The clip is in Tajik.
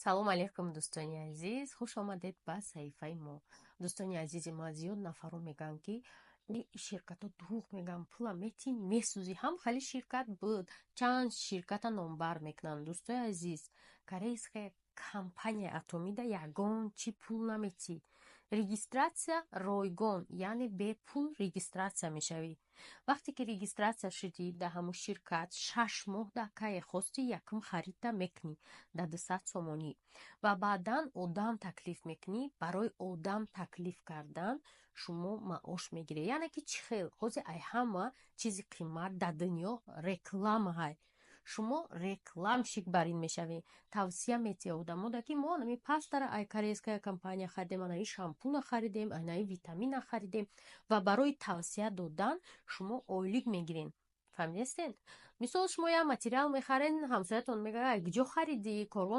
Салом алейкум, дӯстони азиз, хуш омадед ба саҳифаи мо. Дӯстони азизи мо, зиёд нафарон мегӯянд, ки ширкатҳо дурӯғ мегӯянд, пула метӣ, месӯзӣ. Ҳам хеле ширкат буд, чанд ширката номбар мекунанд. Дӯстои азиз, корейская компания Атомида ягон чӣ пул наметӣ. Регистрация ройгон, яъне бепул регистрация мешавӣ. Вақте ки регистрация шудӣ дар ҳамун ширкат, 6 моҳ дар кае хости якум харидта мекунӣ дар 200 сомонӣ ва баъдан одам таклиф мекунӣ. Барои одам таклиф кардан шумо маош мегиред. Яъне ки чӣ хел? Ҳозир ай ҳама чизи қимат дар дунё реклама ҳай. Шумо рекламщик бар ин мешавед, тавсия метиҳед одамода, ки мо анами пастара ай корейская компания харидем, анаи шампуна харидем, анаи витамина харидем, ва барои тавсия додан шумо ойлик мегиред. Фаҳмидастед? Мисол, шумо як материал мехаред, ҳамсоятон мегӯяд: «Ай куҷо харидӣ?» Корвон.